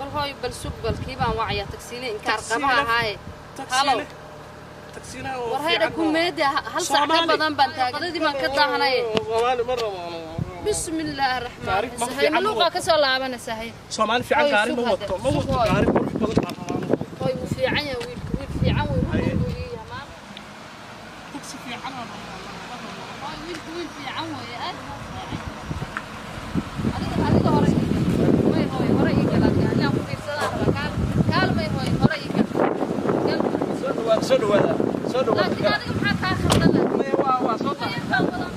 War hooy, bal sug, bal kii baan wacayaa tagsiile inkaar qabaha ahaaye. Halo. Tagsiilaha oo War haydha fiican ku meede, hal saac ka Soomaali. badan baan taagan, baan ka daahanaye. Soomaali ma rabo anu. Bismi illaahi raxmaan Gaari ma raxiim. fiican ma Maluuqaa wato. ka soo laabanaysa hay. Soomaali fiican Hooy, gaari ma sug wato, hadda, ma sug wato. hooy. Gaari qurux badan baan rabaa anigu. Hooy, wuu fiican yahay wiilku, wiil fiican wey, Haye. run buu ii yahay maama. Tagsi fiican aan rabaa. Hooy, wiilku wiil fiican weeye, aad buu u fiican yahay. Adiga hore ii gal. May hooy, hore ii gal adiga, inaan ku fiirsadaan rabaa. Kaal kaal, may hooy, hore ii gal gal. Soo dhawaada, soo dhawaada, soo dhawaada. Laakiin adiga maxaa kaa khaldan laakiin? Maya, waa soo Maya, tahay. baan badan.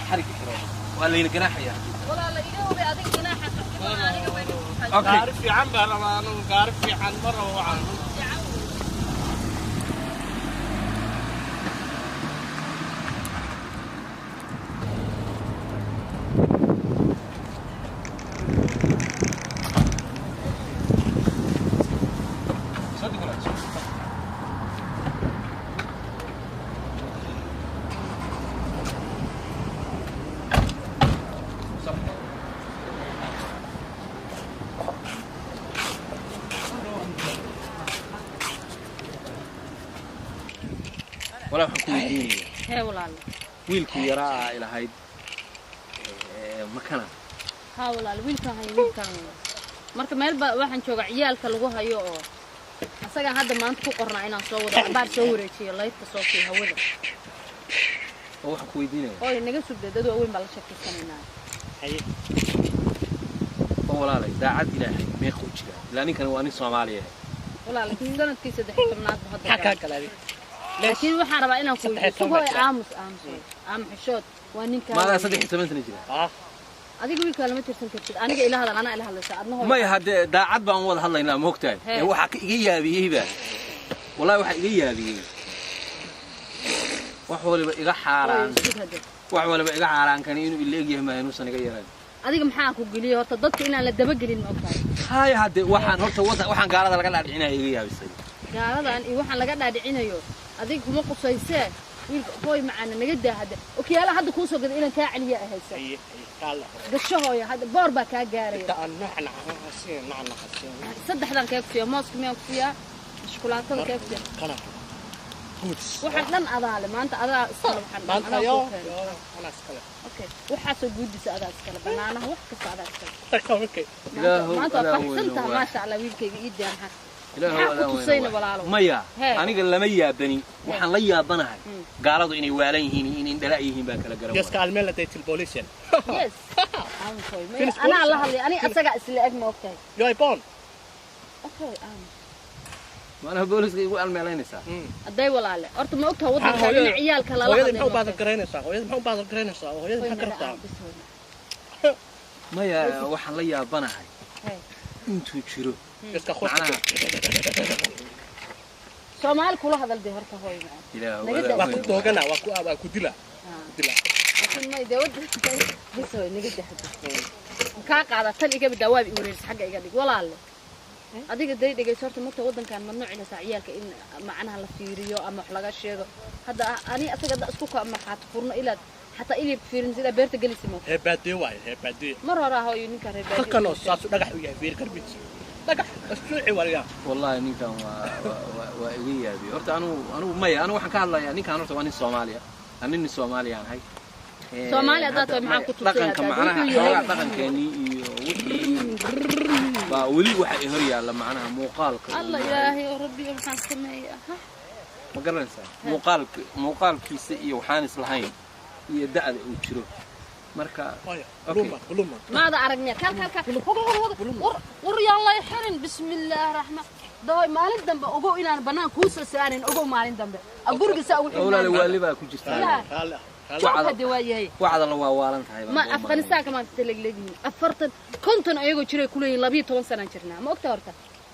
Xarigi xiro, waa layna ganaaxayaa. Walaala, iga hubi adiga ganaaxa qaxibana aniga way nagu tahay. Okay. Gaari fiican baan rabaa anigu, gaari fiican ma rabo waxaan. Fiican wey. Soo deg walaal, soo deg. Soo deg. Walaa, waxaan ku weydiinaya Hee walaala. Wiilkii yaraa ay lahayd makana? Haa walaala, wiilkaan hayo, wiilkaan wey. Marka meel ba waxaan joogaa ciyaalka lagu hayo oo asagaan hadda maanta ku qornaa inaan soo wado, cabaar soo wareejiyo, laydka soo siiyo hawada. Oo waxaan ku weydiinaya Hooy, naga sugda, dad waaweyn baa la sheekaysanaynaa. Oo walaalay, daacad Ilaahay, meeqa u jiraa? Ilaa ninkan waa nin Soomaaliya. Walaala, sanadkii 13aad buu hadda Maxaa kaa galay. galay? Laakiin waxaan rabaa inaan ku 13 sug hooy. Baa jira. Aamus, aamus hooy, aamus, xishood, waa ninkaa. Maadaa 13 sana jira? Ah. Adiga wiilkaa lama tirsan kartid, aniga ila hadal, anaa ila hadlaysa, adna hooy. Maya, haddee daacad baan u wada hadlaynaa, moogtahay. Hee. Ee waxaa ka iga yaabiyeyba, wallahi waxaa iga yaabiyey, wax waliba iga xaaraan. Hooy, sug hadda. Wax waliba iga xaaraan, kani inuu ila egyahay maaha, inuusan iga yarayn. Adiga maxaa ku geliyey horta dadka inaan la dabagelin, ma ogtahay? Haya, haddee waxaan horta waxaan gaalada laga dhaadhicinaya iga yaabisay. Gaaladan iyo waxaan laga dhaadhicinayo adiga kuma qusaysee. Wiilka, hooy macaana, naga daa hadda. Okiyaalaha hadda kuu soo gaday inaan kaa celiya ahaysa. Haye, haye, kaala. Gasho hooyo, hadda boor baa kaa gaaraya. Inta aan nacnac siin, nacnac siin. Saddexdan kee ku siiya? Mooska miyaan ku siiyaa? Shukulaatada kee ku siiya? Kana. Goods. Waxaan dhan adaa le maanta, adaa iskale waxaan dhan Maanta adaa yo, kuu keenay. yo, anaa iskale. Okay, waxaasoo guudisa adaa iskale, banaanaha wax kasta adaa iskale. Okay. Ilaahow, Maanta waa alaa faraxsan weyno taha. waa. Maasha Allah, wiilkayga ii daa, maxaa Ilaahow, maxaa alaa ku weyno tusayna waa. walaalow? Maya. Hee. Aniga lama yaabani, waxaan la yaabanahay gaaladu inay waalan yihiin iyo inay indhala yihiin baan kala garan Jag waaya. ska anmäla dig till polisen. Yes. Aamus hooy. Maya, Finns anaa la polisen? hadlay, aniga asagaa isla eg, ma ogtahay? Jag är barn. Okay, aamus. Maanaha booliska igu almeelaynaysaa? Hadday walaale, horta ma ogtahay waddanka Hooyada- in ciyaalka lala Hooyadii hadlay, maxaa u ma baadal ogtahay? garaynaysaa? Hooyadii maxaa u baadal garaynaysaa? Hooyadii Hooy, maxaa ka naga rabtaa? aamus hooy. Maya, waxaan la yaabanahay Hee. intuu jiro Jag ska skjuta. macnaha Soomaali kula hadal dee horta, hooy macaan. Ilaahow, Naga alaa daa. Waa ku weyno waa. doogana, waa ku dila. Ah. Dila. Laakiin may dee wadda bas, hooy, naga daa hadda. Kaa qaada tan, iga bidaa, waaba i wareeris, xagga iga dhig walaale. Adiga day dhegeyso horta, marta waddankan mamnuuc inaysaa ciyaalka in macnaha la fiiriyo ama wax laga sheego. Hadda ani asaga hadda isku ka markhaati furno, ilaad xataa ilyar ku fiirin sida beerta gelisi ma Hee baadiye waaye, hee baadiye. Mar hore hooyo ninka reer baadiye. Dadkan oo saas u dhagax u yahay, fiir garbiisa. Dhagax, iskuuci waliyaa. Wallahi ninkan waa iga yaabiyey horta. Anugu maya, anugu waxaan ka hadlayaa ninkan horta waa nin Soomaaliya, ani nin Soomaaliyaan ahay. Soomaali haddaad hadda tahay, maxaa ku tusay dhaqanka haddaad? macnaha Wuxuu yahay- xoogaa dhaqankeenii iyo wixii baa weli waxa i hor yaalla, macnaha muuqaalka uu Allah yahay. Ilaahay oo rabbi, maxaan sameeyaa? Ha? Ma garanaysaa muuqaalkiisa iyo waxaan islahayn iyo da'da uu jiro marka. Hooyo, Okay. buluma, buluma. Maada arag miya? Kaal kaal kaal, wada wada wada, war war, yaan lay xirin. Bismillaahi raxmaan dahoy, maalin dambe ogow inaan bannaan kuu soo saarin, ogow maalin dambe a guriga saa ugu Walaale, xirnaan. waali baa ku jirtaa. Yaa. Raalli ah, raalli. Joog hadde waa yahay. Wacda la waa waalan tahay baan Ma kuu Afghanistaanka maanta legleegyihiin 40, 50 ayagoo jiray kuleeyihin 12 sanaan jirnaa, ma ogta horta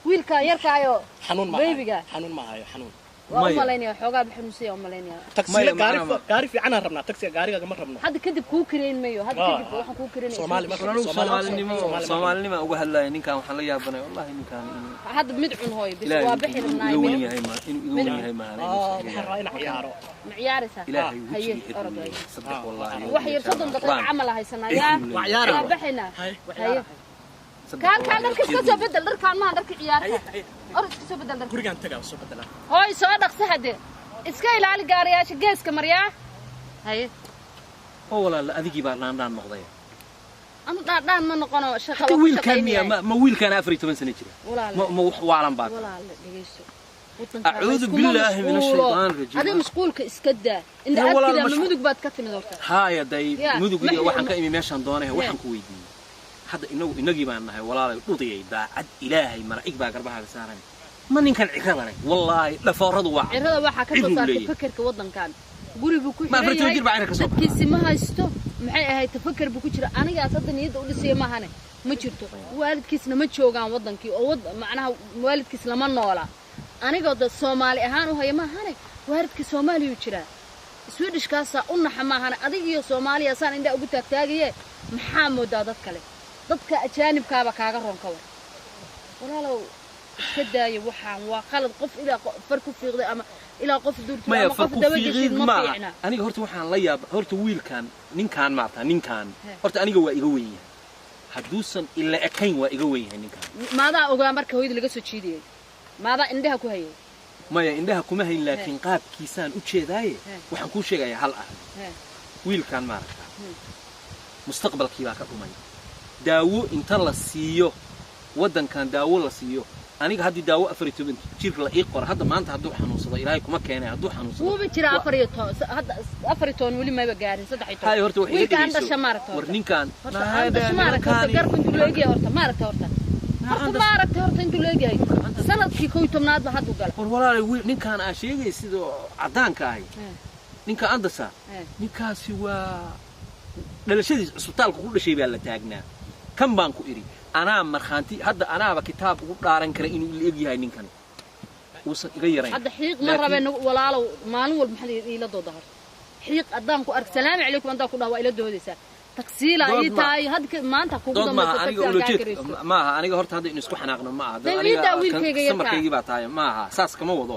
wiilkaa yarkaayo Xanuun ma hayo. Babyga. Xanuun ma hayo, xanuun. Waa u Maya. malaynaya xoogaa xanuunsaya u malaynaya. Taksiila Maya, gaari macnaha gaari fiicanaan rabnaa, taksiga gaarigaaga ma rabno. Hadda kadib kuu kareyn mayo, hadda Ah, kadib waxaan kuu kareynaya. Soomaali ma War anigu Soomaali- soomaalinimo Soomaali ma soomaalinimo uga hadlaya ninkan waxaan la yaabanay wallahi ninkan inuu Hadda mid cun hooyo bis ilaahay waa bixi inuu rabnaa iga weyn mid. yahay ma inuu iga weyn yahay ma Ah, waxaan rabaa inaan ciyaaro. Ma ciyaaraysaa? ilaahay Haye, wejigii orod waay. saddex wallahi Wax yar 30 daqiiqo camal haysanaa yaa. Waa ciyaaraya. Waa baxaynaa. Haye, waa Haye. ciyaaraya. Kaal kaal dharka iska soo bedel, dharkaan maaha dharka ciyaarta. Haye, haye. Orod iska soo bedel dharka. Gurigaan tagaa soo bedelaa. Hooy soo dhaqso hadde. Iska ilaali gaariyaasha geeska maryaa. Haye. Oo walaal adigii baa dhaandhaan noqday. Anu dhaadhaan ma noqono shaqa Hada waa ku wiilkaan miya shaqaynaya. ma wiilkaan 14 sano jira? Walaal. Ma wax waalan baa? Walaal dhegeyso. Acuudu billaahi min ashaytaan rajiim. Adiga mashquulka iska daa. Inta Ya, walaal, adkida ma mashquul- mudug baad ka timid horta. Haaya day Ya, mudug iyo ma- waxaan ka imi meeshaan doonaya waxaan ku weydiiyey. Hadda inagu inagii baan nahay walaalay dhudiyay daacad ilaahay malaa'ig baa garbahaaga saaran. Ma ninkan cirada leh wallaahi dhafooradu waa Cirada waxaa ka soo Ciruu saartay leeyahay. fakarka waddankan. Guri buu ku Ma xiran 14 yahay. jir baa cira ka soo baxay. Dadkiisi ma haysto. Maxay ahayd tafakar buu ku jira. Anigaas hadda niyadda u dhisaya maahane. Ma jirto. Waalidkiisna ma joogaan waddankii oo wad macnaha waalidkiis lama noola. Anigoo dad Soomaali ahaan u haya maahane. Waalidkii Soomaaliyuu jiraa. Swedishkaasaa u naxa maahane. Adiga iyo Soomaaliya saan indhaa ugu taagtaagaye. Maxaa moodaa dad kale? Dadka ajaanibkaaba kaaga roon ka war. Walaalow iska daaya waxaan waa qalad qof ilaa far ku fiiqday ama ilaa qof duurtay maya ama far qof ku daba geshid fiiqid ma maaha fiicna. Aniga horta waxaan la yaaba horta wiilkan ninkaan maarta ninkaan He. horta aniga waa iga weyn yahay hadduusan ila ekayn waa iga weyn yahay ninkaan. Maadaa ogaa marka hooyada laga soo jiidayay? Maadaa indhaha ku hayay? Maya indhaha kuma hayn laakiin qaabkiisaan u jeedaaye He. waxaan kuu sheegayaa hal arrin. He. Wiilkaan maaragta mustaqbalkii baa ka dhumay daawo inta la siiyo waddankan daawo la siiyo aniga haddii daawo 14 jir la ii qoro hadda maanta hadduu xanuunsado ilaahay kuma keenay hadduu xanuunsado Wuuba jiraa 14 hadda 14 weli mayba gaarin 13. Haye horta wax iga Wiilka aan dhegeyso. dhasha maaragta War horta. ninkaan Horta aan dhasha maaragta horta garku intuu la egyahay horta maaragta horta. Horta maaragta horta intuu la egyahay. Sanadkii 11aad ba haddu gala. War walaalay wiil ninkaan aa sheegay sidoo caddaanka ahi He. ninka andasa He. ninkaasi waa dhalashadiis cusbitaalka ku dhashay baa la taagnaa kan baan ku idhi anaa markhaanti hadda anaaba kitaab ugu dhaaran kara inuu ila eg yahay ninkan uusan iga yarayn. Hadda xiiq ma Laakiin- rabeen walaalow maalin walba maxaad iila dooda horta. Xiiq haddaan ku ark salaamu calaykum haddaan ku dhaho waa ila doodaysaa. Taksiila Dood ii ma- tahay hadda maanta kugu dood maaha dambayso aniga taksi aan kaa ulajeed karaysto. maaha aniga horta hadda in isku xanaaqno ma aha. Dee iidaa wiilkayga yarkaa. Samarkaygii baa tahay ma aha saas kama wado.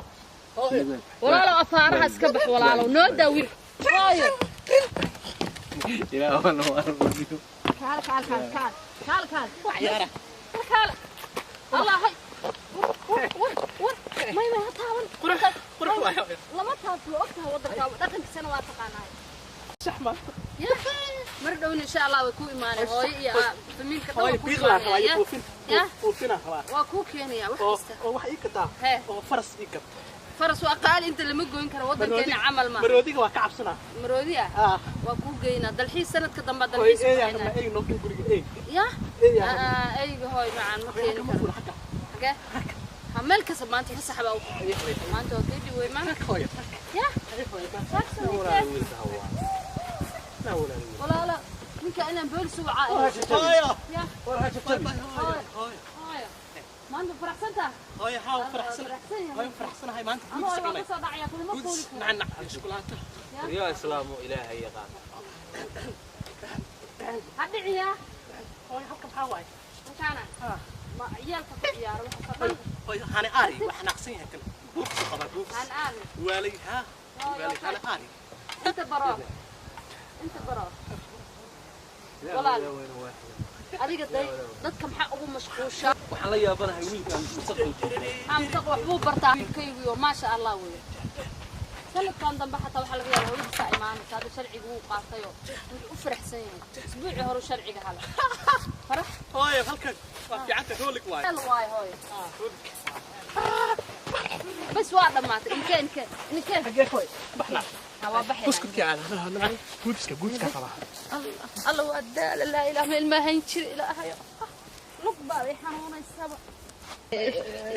Walaalow afaaraha iska bax walaalow noo daa wiil. Hooyo. Ilaa waan waan Kaal kaal kaal kaal kaal kaal. Waa ciyaara. Kaal. Allah hay. War war war may may ha taaban. Qurux qurux waayo. Lama taabto ogtahay waddanka dhaqankiisana waa taqaanaa. Sax ma. Ya. Mar dhowna insha Allah way ku imaanay hooyo iyo famiilka dhan Hooyo waa ku biiq laa rabaa iyo imaanaya. buufin. Ya. Buufinaa rabaa. Waa kuu keenaya wax Oo kasta. oo wax ii gadaa. He. Oo faras ii gad. Faras waa qaali inta lama goyn karo waddankeena camal ma. Maroodiga waa ka cabsanaa. Maroodi ah Ah. waa kuu geynaa dalxiis sanadka dambe Hooyo dalxiis eey ku yaa rabnaa geynaa. eey noo keen guriga eey. Ya. Eey yaa rabnaa. Ah, eyga hooy macaan ma Hooyo keeni halka ma karo. fuula halka. Xagee? Ha meel kasta maanta fasax baa u Hooyo hooyo. maanta waa kii dhiwey maanta. Rag hooyo. Ya. Hooyo hooyo. Saas oo kale. wiilka hawaa Naa walaal wiil. Walaalo ninka inaan boolis u wacaa. Hooyo. Ya. War ha jabtabi. Hooyo. Hooyo. Hooyo. Maanta faraxsantaa? Hooyo haa faraxsan. Faraxsan yahay. Hooyo faraxsanahay maanta Ama guudis hooyo waan cunay. ka soo dhacayaa kulama Guudis fuuli karo. nacnac iyo shukulaato. yaa islaamu ilaahay yaqaan. Ha dhiciyaa. Hooyo halka maxaa waaye? Halkaana. Ah. Ma ciyaalka ku ciyaaro waxa ka dhan. Hooyo hane aari wax xanaaqsan yahay kan. Buufis u qabaa buufis. Aan aari. Waalay haa. Hooyo, Waalay hane aari. Inta baro. Inta baro. Walaal. Adiga day dadka maxaa ugu mashquushaa? Waxaan la yaabanahay wiilkaan mustaqbalkiisa. Amsa wax buu bartaa wiilkaygu iyo maasha Allah weeye. Sanadkan dambe xataa waxaa laga yaabaa hooyadiisa imaanaysa hadda sharciga wuu qaatayoo wuxuu u faraxsan yahay isbuucii hore sharciga hala farax. Hooyo halkan waa fiicanta roolig waaye. Hel waayo hooyo. Bas waa dhammaatay inkee inkee inkee. Xagee hooyo? Baxnaa. Ha waa baxay. Buskudkii caada. Guudiska guudiska qabaa. Allah waa daala laa ilaaha ilma hayn jira ilaahayo. Lug baa i xanuunaysaba.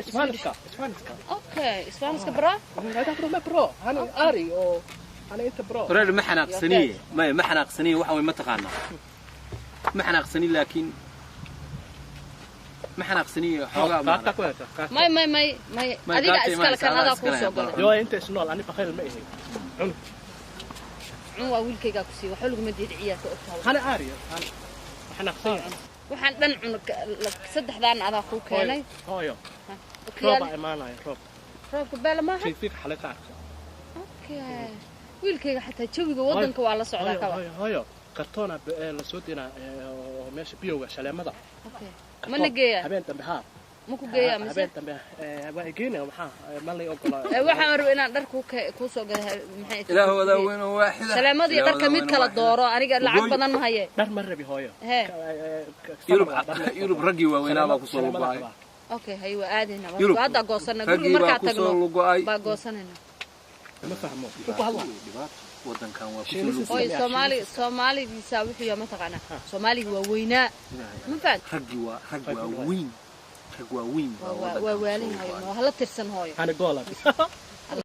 Ismaaniska ismaaniska. Okay, isfahanska bra. Hada ma bro. Hane aari oo hane inta bro. Wareer ma xanaaqsaniye maya ma xanaaqsaniye waxa way ma taqaanaa ma xanaaqsani laakiin Ma xanaaqsaniyo xoogaa ma Kaata ku haysa, kaata. May, may, may, may. May, Adiga gaajay iskale ma kan haysa, adaa adaa kuu soo iskale, gaday. Yoo inta isnool ani bakayl ma ihi. Cun. Cun, waa wiilkaygaa ku siiye, waxba laguma diidi ciyaalka, ogtahay. Hana aariyo. Hana. Waxaan aqsan yahay. Waxaan dhan cun, saddexdaana adaa kuu keenay. Hooyo. Okiyaal. Roob baa imaanaya, roob. Roobka beela maaha. TV-ga xalay ka arkay. Okay, wiilkayga xataa jawiga waddanka waa la socdaa. Hooyo, Kaba. hooyo, hooyo. Kartoona la soo dinaa oo meesha biyowga shaleemada. Okay, Kartoon. ma na geeyaa? Habeen dambe haa. Ma ku geeyaa mise? Habeen dambe waa i geynaya, maxaa ma lay ogolaa. Waxaan rabay inaan dhar kuu kuu soo gada, maxay? Ilaahu wadaa weyn oo waaxida. Shaleemadii Ilaahu dharka wadaa mid weyn oo kala waaxida. dooro, aniga lacag Gooy. badan ma haye. Dhar ma rabi, hooyo. Hee. Yurub, Yurub raggii waaweynaa baa kusoo lugo'ay. Okay, hay, waa aadayna. Yurub. Waa hadda goosana guriga Raggii baa markaa kusoo tagno lugo'ay. baa goosanayna. Ma fahmo. Ku hadla. Dhibaato wadankan waa kusoo Shiinis. lugo'ay. Oy, Soomaali soomaaligiisa wuxuu yahay mataqaanaa, soomaaliga waa weynaa, ma fahant? Raggii waa rag waaweyn, rag waaweyn baa waa wadankan waa kusoo waalin, hooyo lugo'ay. waa hala tirsan, hooyo. Hana goola.